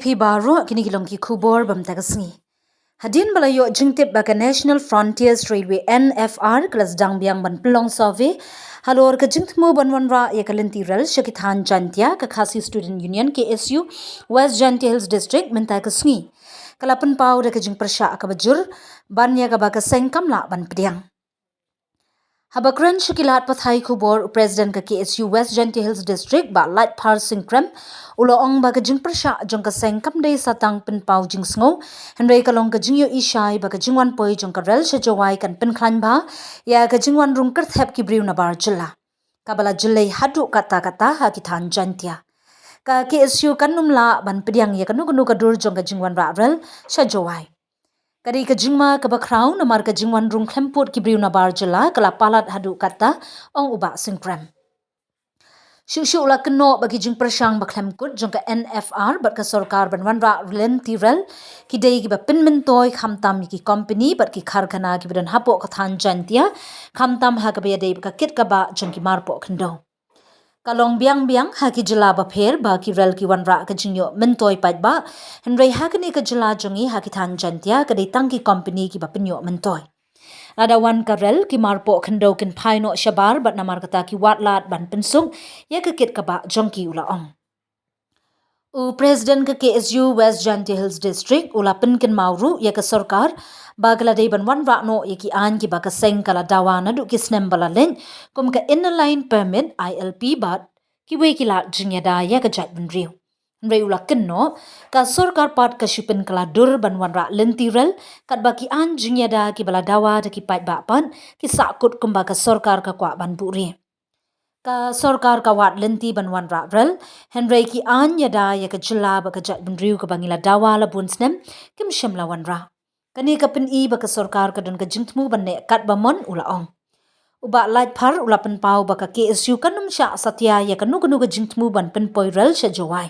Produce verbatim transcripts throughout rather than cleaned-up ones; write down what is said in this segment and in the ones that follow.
Phi baroh, kine ki long ki khubor ba mynta ka sngi. Hadien ba la ïoh jingtip ba ka National Frontiers Railway, N F R, ka la sdang biang ban pynlong survey halor ka jingthmu ban wanrah ïa ka lynti rel sha ki thaiñ Jaintia, ka Khasi Student Union, K S U, West Jaintia Hills District mynta ka sngi ka la pynpaw da ka jingpyrshah kaba jur ban ïa kaba ka seng kam lah ban pdiang. Haba kren sha ki lad pathai khubor, u President ka K S U West Jaintia Hills District, Bah Laitphar Sing Krem, u la ong ba ka jingpyrshah jong ka seng kam dei sa tang pynpaw jingsngew, hynrei ka long ka jingïohi shai ba ka jingwan poi jong ka rel sha Jowai kan pynkhlaiñ bha ïa ka jingwan rung kyrthep ki briew nabar jylla, kaba la jyllei haduh katta katta ha ki thaiñ Jaintia. Ka K S U kan ym lah ban pdiang ïa kano kano ka dur jong ka jingwanrah rel sha Jowai. Ka dei ka jingma kaba khraw namar ka jingwan rung khlem pud ki briew nabar jylla ka la palat haduh katta, ong u Bah Sing Krem. Shuh shuh u la kynnoh ba ki jingpyrshang ba khlem kut jong ka N F R bad ka sorkar ban wanrah lynti rel ki dei kiba pynmyntoi, khamtam ïa ki kompani bad ki karkhana kiba don hapoh ka thaiñ Jaintia, khamtam ha kaba ïadei bad ka kit ka bah jong ki marpoh khyndew. Ka long biang biang ha ki jylla bapher ba ki rel ki wanrah ka jingïoh myntoi paidbah, hynrei ha kane ka jylla jong ngi, ha ki thaiñ Jaintia, ka dei tang ki kompani kiba pynïoh myntoi. Lada wan ka rel, ki marpoh khyndew kin phai noh shabar bad namar kata ki wad lad ban pynsuk ïa ka kit ka bah jong ki, u la ong. U President ka K S U West Jaintia Hills District u la pynkynmaw ruh ïa ka sorkar ba ka la dei ban wanrah noh ïa ki aiñ kiba ka seng ka la dawa naduh ki snem ba la leit, kum ka Inner Line Permit, I L P, bad kiwei ki lad jingïada ïa ka jaitbynriew. Hynrei u la kynnoh, ka sorkar pat ka shu pynkylla dur ban wanrah lynti rel, katba ki aiñ jingïada kiba la dawa da ki paidbah pat ki sahkut kumba ka sorkar ka kwah ban buhrieh. Ka sorkar ka wad lynti ban wanrah rel, hynrei ki aiñ ïada ïa ka jylla bad ka jaitbynriew kaba ngi la dawa la bun snem kim shym la wanrah. Kane ka pyni ba ka sorkar ka don ka jingthmu ban neh katba mon, u la ong. U Bah Laitphar u la pynpaw ba ka K S U kan ym shah satia ïa kano kano ka jingthmu ban pynpoi rel sha Jowai,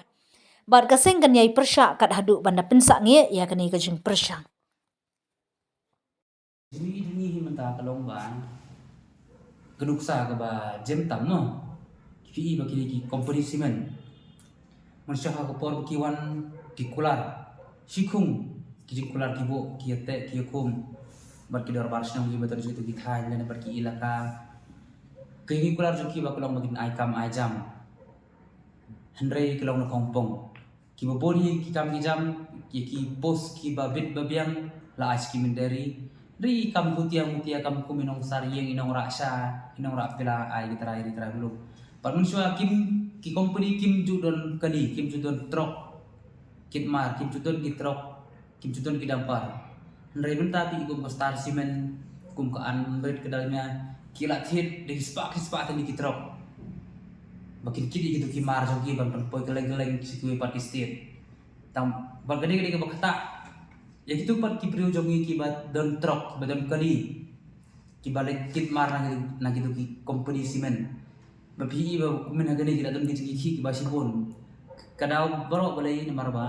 bad ka seng kan ïai pyrshah kat haduh ban da pynsangeh ïa kane ka jingpyrshang. Jingïohi jong ngi hi mynta ka long ba ka nuksa kaba jem tam, mo. Phi i ba kine ki kompani simen, mynshuwa ha ka por ba ki wan ki kular, shikhung ki jingkular ki buh, ki ïateh ki ïakhum bad ki dorbar shnong kiba don sha kito ki thaiñ lane bad ki ilaka. Ki jingkular jong ki ba ka long ba kin ai kam ai jam, hynrei ka long na khongpong. Kiba bun hi ki kam ki jam, ki, ki post kiba bit ba biang la ai sha ki mynder. Ri kam khutia mutia, kam kum i nongsar ïing, i nongrah sha, i nongrah pila, ai ki trai ri trai muluk. Bad mynshuwa kim, ki kompani kim ju don kali, kim ju don trok kit mar, kim ju don ki trok, kim ju don ki dumper. Hynrei mynta phi i kum ka Star Cement, kum ka Anbrit, ka Dalmia, ki la thied da ki spah ki spah tylli ki trok ba kin kit ïa kito ki mar jong ki ban pynpoi kylleng kylleng sha kiwei pat ki state. Tang bad ka dei ka dei kaba ktah ïa kito pat ki briew jong ngi kiba don trok, kiba don kali, kiba leit kit mar na, na kito ki kompani simen. Ba phi i ba kumne ha kane ki la don ki jingïakhih kiba shibun. Ka daw baroh balei? Namar ba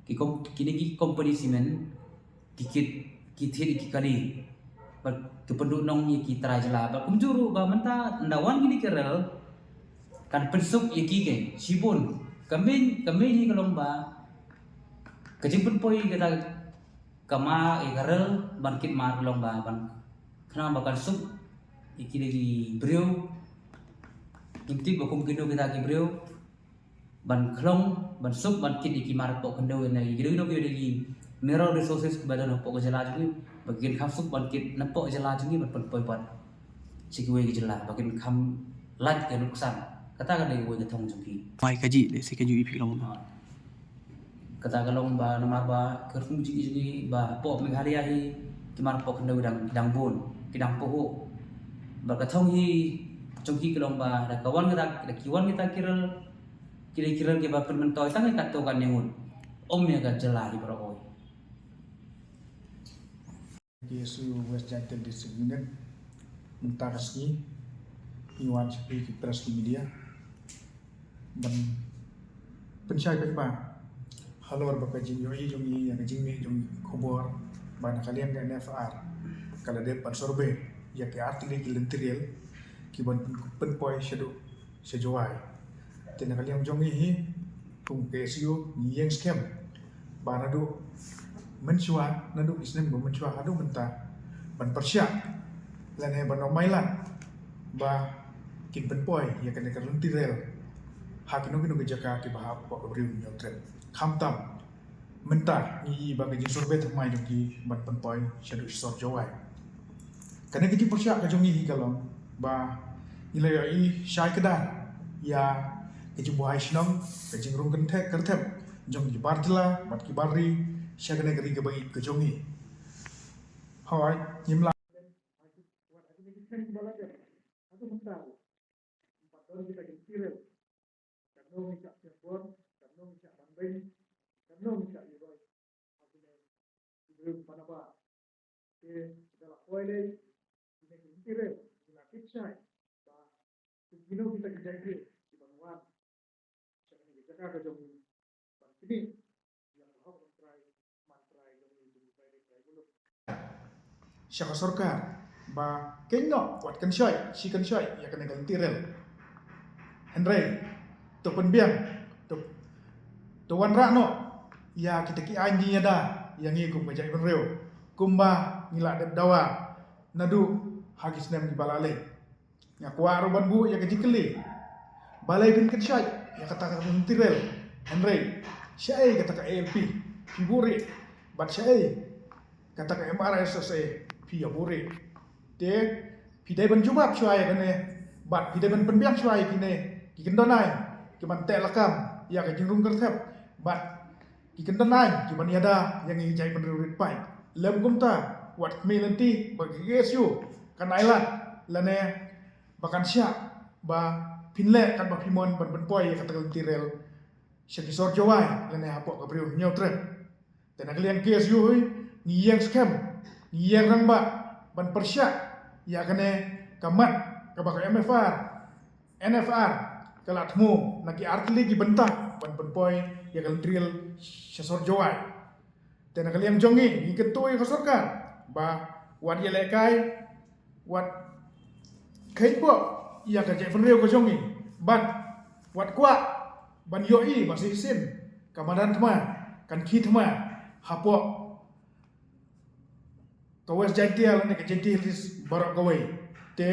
ki kom-, kine ki kompani simen ki kit, ki thied ïa ki kali bad ki pynduh nong ïa ki trai jylla. Bad kumjuh ruh ba mynta ynda wan kine ki rel kan pynsuk ïa ki, ki shibun. Ka main, ka main hi ka long ba ka jingpynpoi kata ka ma, ïa ka rel ban kit mar ka long ba ban khnang ba kan suk ïa kine ki briew. Ngim tip ba kum kino kita ki briew ban khlong, ban suk, ban kit ïa ki mar hapoh khyndew, ïa ki dei, dei, dei ki mineral resources kiba don hapoh ka jylla jong ngi, ba kin kham suk ban kit napoh jylla jong ngi ban pynpoi pat sha kiwei ki jylla, ba kin kham lait ka nuksan. Kata ka dei kawei ka thong jong ki. Mai ka ji, le se ka ju ipik long. Ha. Kata ka long ba namar ba ka rukom jong ngi ba hapoh Meghalaya hi ki mar hapoh khyndew dang, dang bun, ki dang poh. Ba ka thong hi jong ki ka long ba da ka wan kita, da ki wan kita ki rel, ki dei ki rel kiba pynmyntoi tang ïa katto katne ngut, ym ïa ka jylla hi baroh kawei. K S U West Jaintia District Unit, mynta ka sngi ngi wan sha phi ki press, ki media ban pynshai paidbah halor ba ka jingïohi jong ngi ïa ka jingmih jong ngi khubor ba na ka liang ka N F R ka la dep ban survey ïa ki artylli ki lynti rel kiban pyn-, pynpoi shaduh sha Jowai. Te na ka liang jong ngi hi Kum ka K S U ngi ïeng skhem ba naduh mynshuwa, naduh ki snem ba mynshuwa haduh mynta ban pyrshah lane ban ong mailat ba kin pynpoi ïa kane ka lynti rel ha kino kino ki jaka kiba hap hapoh ka Bri u Hynñiewtrep. Khamtam mynta ngi ïohi ba ka jingsurbet thymmai jong ki ban pynpoi shaduh sha sor Jowai. Kane ka jingpyrshah ka jong ngi hi ka long ba ngi la ïohi shai kdar ïa ka jingbuhai shnong, ka jingrung kynthep kyrthep jong ki bar jylla bad ki bar ri sha kane ka ri kaba ïeit ka jong ngi. Hooid, ngim lah Katno ngi shah shim bor, katno ngi shah bangbeiñ, katno ngi shah ïaroi ha kine ki briew ba na ba. Te da la poi lei kine ki lynti rel, ngi la tip shai ba kino kita ki jait briew kiban wan sha kane ka jaka ka jong ngi ban kynnoh ïa ka hok ban trai, man trai jong ngi, jong ngi trai dei trai buluk. Sha ka sorkar ba kynnoh wat kynshoi, shi kynshoi ïa kane ka lynti rel. Hynrei to pynbiang, to, to wanrah noh ïa kita ki aiñ jingïada ïa ngi kum ka jaitbynriew kumba ngi la dep dawa naduh ha ki snem kiba la leit. Nga kwah ruh ban buh ïa ka jingkylli. Balei phin kynshoi ïa kata ka lynti rel? Hynrei shaei kata ka A L P phi buhrieh? Bad shaei kata ka M R S S A phi ïa buhrieh? Te phi dei ban jubab shuwa ïa kane bad phi dei ban pynbiang shuwa ïa kine ki kyndon aiñ kiban teh lakam ïa ka jingrung kyrthep bad ki kyndon aiñ kiban ïada ïa ngi jaitbynriew rit paid. Lym kumta wat khmih lynti ba ka K S U kan ailad lane ba kan shah ba phin leh katba phi mon ban pynpoi ïa kata ka lynti rel sha ki sor Jowai lane hapoh ka Bri u Hynñiewtrep. Te na ka liang K S U hi ngi ïeng skhem, ngi ïeng rangbah ban pyrshah ïa kane ka mat kaba ka M F R, N F R ka la thmu na ki artylli ki bynta ban pynpoi ïa ka lynti rel sha sor Jowai. Te na ka liang jong ngi ngi kyntu ïa ka sorkar ba wat ïalehkai, wat kheiñpoh ïa ka jaitbynriew ka jong ngi bad wat kwah ban ïohi ba shisien ka madan thma kan khie thma hapoh ka West Jaintia lane ka Jaintia Hills baroh kawei. Te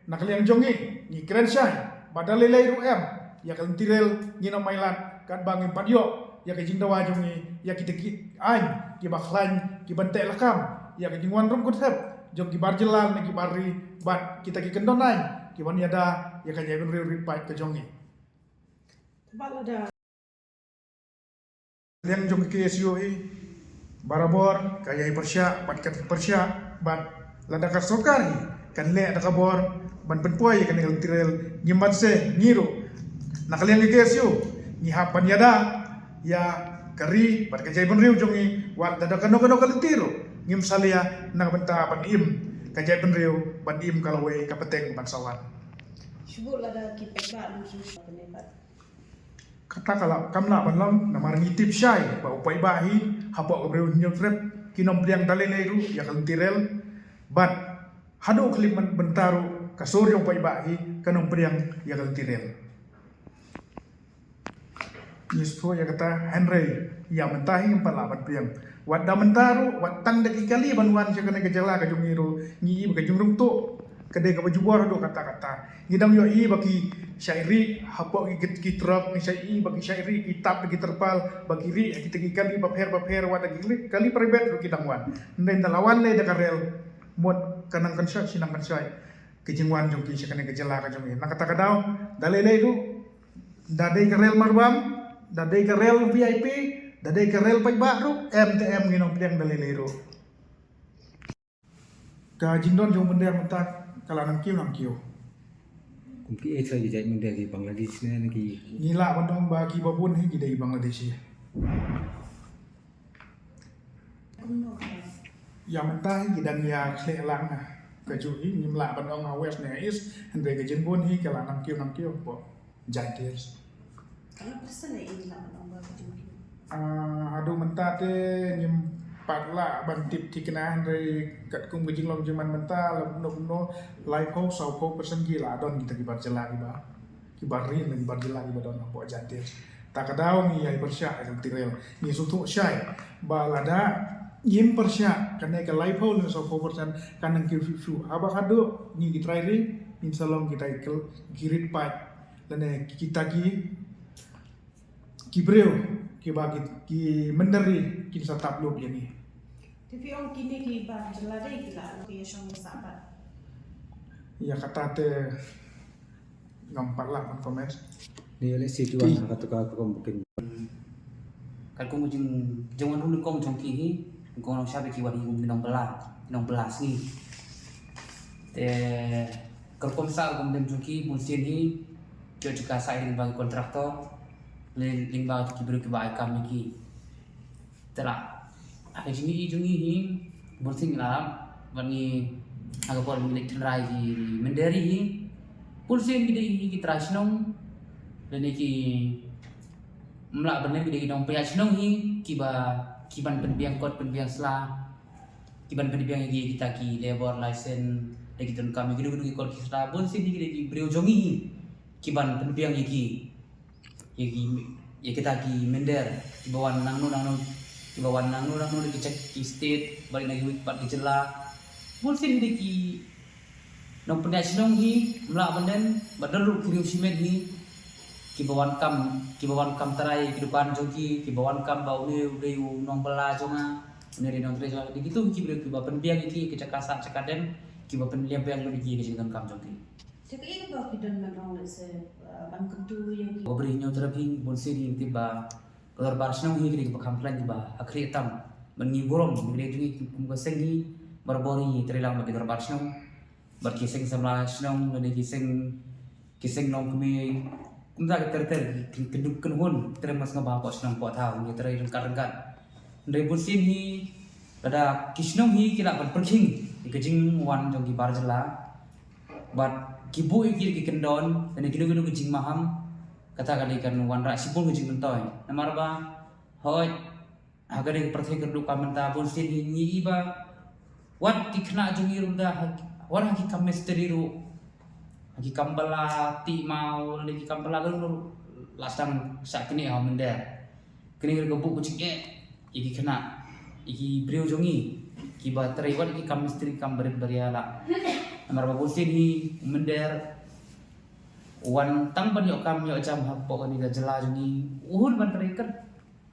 na ka liang jong ngi ngi kren shai ba da lei lei ruh em ïa ka lynti rel ngin ym ailad katba ngim pat ïoh ïa ka jingdawa jong ngi ïa kita ki aiñ kiba khlaiñ kiban teh lakam ïa ka jingwan rung kynthep jong ki bar jylla ne ki bar ri bad kita ki kyndon aiñ kiban ïada ïa ka jaitbynriew rit paid ka jong ngi. Liang jong ka K S U hi barabor ka ïai pyrshah bad ka pyrshah bad lada ka sorkar hi kan leh da ka bor ban pynpoi ïa kane ka lynti rel ngim ban se ngi ruh. Na ka liang ka K S U ngi hap ban ïada ïa ka ri bad ka jaitbynriew jong ngi wat lada kano kano ka lynti ruh ngim salia na ka bynta ban im ka jaitbynriew ban im ka lawei ka pateng ban sa wan. Shu buh lada ki paidbah ngi shu shu ne pat. Kata ka la kam lah ban long namar ngi tip shai ba u paidbah hi hapoh ka Bri u Hynñiewtrep kin ym pdiang da lei lei ruh ïa ka lynti rel bad haduh khlem ban bynta ruh ka sur jong u paidbah hi kan ym pdiang ïa ka lynti rel. Ngi sngewthuh ïa kata hynrei ïa mynta hi ngim pat lah ban pdiang. Wat da mynta ruh wat tang da ki kali ban wan sha kane ka jylla ka jong ngi ruh ngi i ba ka jingrung tuh ka dei kaba jubor haduh katta katta. Ngi dang ïohi ba ki shah rieh hapoh ki, ki trok, ngi shah i ba ki shah rieh ki tap da ki terpal ba ki rieh ha kita ki kali bapher bapher wat da ki kali, kali private ruh ki dang wan. Hynrei da la wan lei da ka rel mut ka nang kynshoi shi nang kynshoi ka jingwan jong ki sha kane ka jylla ka jong ngi. Na kata ka daw da lei lei ruh da dei ka rel marbam, da dei ka rel V I P, da dei ka rel paidbah ruh em te em ngin ym pdiang da lei lei ruh. Ka jingdon jong u mynder mynta ka la nang kiew nang kiew. Kum ki eh ki jait mynder ki Bangladesh ne ki. Ngi lah ban ong ba kiba bun hi ki dei Bangladeshi. Ïa mynta hi ki dang ïa khleh lang ha kajuh hi ngim lah ban ong ha West ne ha East hynrei ka jingbun hi ka la nang kiew nang kiew hapoh Jaintia Hills. Kano percent ne i lah ban ong ba ka jingkiew? Ah, haduh mynta te ngim pat lah ban tip thikna hynrei katkum ka jinglong jingman mynta la kumno kumno laiphew sawphew percent ki la don kita ki bar jylla kiba, ki bar ri ne ki bar jylla kiba don hapoh Jaintia Hills. Ta ka daw ngi ïai pyrshah ïa ka material. Ngi sngewthuh shai ba lada ngim pyrshah, kane ka laiphew ne sawphew percent kan nang kiew shuh shuh. Haba khatduh ngi ki trai ri ngin sa long kita ki kel-, ki rit paid lane kita ki, ki briew kiba ki, ki mynder ri kin sa tap lup ïa ngi. Te phi ong kine ki bar jylla dei ki la ki ïa shong ïa sah pat? Ïa kata te ngam pat lah ban comment. Ni leh si tuan ha kata ka kum bukin. Katkum ka jing, jingwan rung nyngkong jong ki hi, nyngkong nongshad ki wan hi kum ki nongbylla, ki nongbylla sngi. Te ka rukom sah rukom dem jong ki bunsien hi ki ïoh jaka sah lyngba ki contractor, lyn-, lyngba ki briew kiba ai kam ïa ki. Te la ha ka jingïohi jong ngi hi bunsien ngi la, bad ngi ha ka por ngi leit tynrai ki mynder hi, bunsien ki dei hi ki trai shnong lane ki mlak ban lem ki dei ki nongpynïaid shnong hi, kiba, kiban pynbiang kot pynbiang sla, kiban pynbiang ïa ki, kita ki labour license, da ki donkam ïa ki, ki, ki kot ki sla, bunsien hi ki dei ki briew jong ngi hi kiban pynbiang ïa ki, ïa ki, ïa kita ki mynder kiba wan nangno nangno, kiba wan nangno nangno da ki jait ki state, bad na ki wik bad ki jylla. Bunsien hi dei ki nongpynïaid shnong hi, mlak ban lem, bad don ruh ki briew shimet hi kiba wan kam, kiba wan kam trai ki dukan jong ki, kiba wan kam ba une u dei u nongbylla jong nga, une u dei nongtrei jong nga. Dei kitu ki briew kiba pynbiang ïa ki, ki jaka sah jaka dem, kiba pynbiang biang ïa ki, ki jingdonkam jong ki. Te kaei kaba phi don ban ong lehse, uh, ban kyntu ïa ki? Ba bri ñiew terap hi, bunsien hi tip ba ka dorbar shnong hi ka dei kaba kham khlaiñ, kaba ha khlieh tam. Ban ngi burom ngi dei jong ngi kum ka seng hi, barabor hi ngi trei lang bad ki dorbar shnong, bad ki seng samla shnong lane ki seng, ki seng longkmie, kumta ki ter ter, ki kyndup kynhun, trei mas nga ba hapoh shnong hapoh thaw ngi trei ryngkat ryngkat. Hynrei bunsien hi lada ki shnong hi ki lah ban pyrkhing ïa ka jingwan jong ki bar jylla bad ki buh ïa ki da ki kyndon lane kino kino ki jingmaham, kata ka dei kan wanrah shibun ki jingmyntoi. Namar ba hooid ha kane ka pyrthei kyrduh ka mynta bunsien hi ngi i ba wat ki khynnah jong ngi ruh da ha, wat ha ki kam mistri ruh, ha ki kam bylla tih maw lane ki kam bylla ruh la sdang shah knieh ha u mynder. Kane ka buh ka jingeh ïa ki khynnah, ïa ki briew jong ngi kiba trei wat ïa ki kam mistri, kam barit baria la. Namar ba bunsien hi u mynder u wan tang ban ïoh kam ïoh jam hapoh kane ka jylla jong ngi, u hun ban trei kat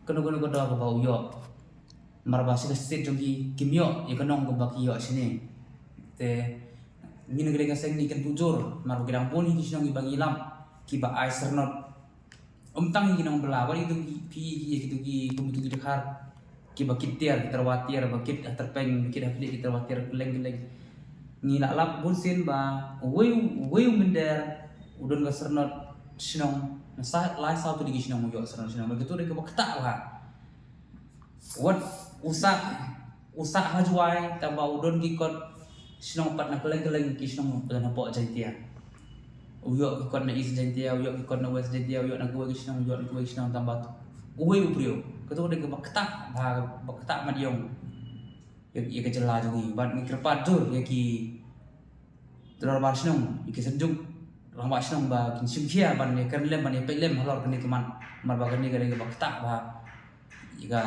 kano kano ka daw kaba u ïoh. Namar ba sha ka state jong ki kim ïoh ïa ka nong kaba ki ïoh shane. Te ngi na ka liang ka seng ngi kyntu jur namar ba ki dang bun hi ki shnong kiba ngi lap kiba ai syrnod. Ym tang ïa ki nongbylla, wat ïa kitu ki, phi ïa kitu ki, kum kitu ki dkhar kiba kit tiar, ki tyrwa tiar, ba kit ha tyrpeng, ba kit ha khlieh, ki tyrwa tiar kylleng kylleng. Ngi la lap bunsien ba uwei, uwei u mynder u don ka syrnod shnong na sa, lai saw tylli ki shnong u ïoh syrnod shnong. Ba kitu dei kaba ktah bha. Wat u sah, u sah ha Jowai tang ba u don ki kot shnong pat na kylleng kylleng ki shnong pat na hapoh Jaintia. U ïoh ki kot na East Jaintia, u ïoh ki kot na West Jaintia, u ïoh na kiwei ki shnong, u ïoh na kiwei ki shnong tang ba uwei u briew. Katu ka dei kaba ktah bha, ba ktah mat ïong ïa, ïa ka jylla jong ngi. Bad ngi kyrpad jur ïa ki dorbar shnong, ïa ki synjuk rangbah shnong ba kin shim khia ban ïa kren lem, ban ïa peit lem halor kane ka mat. Namar ba kane ka dei kaba ktah bha ïa ka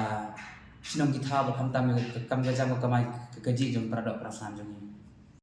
shnong, ki thaw bad khamtam ïa ka kam ka jam, ka kamai ka kajih jong para doh para san jong ngi.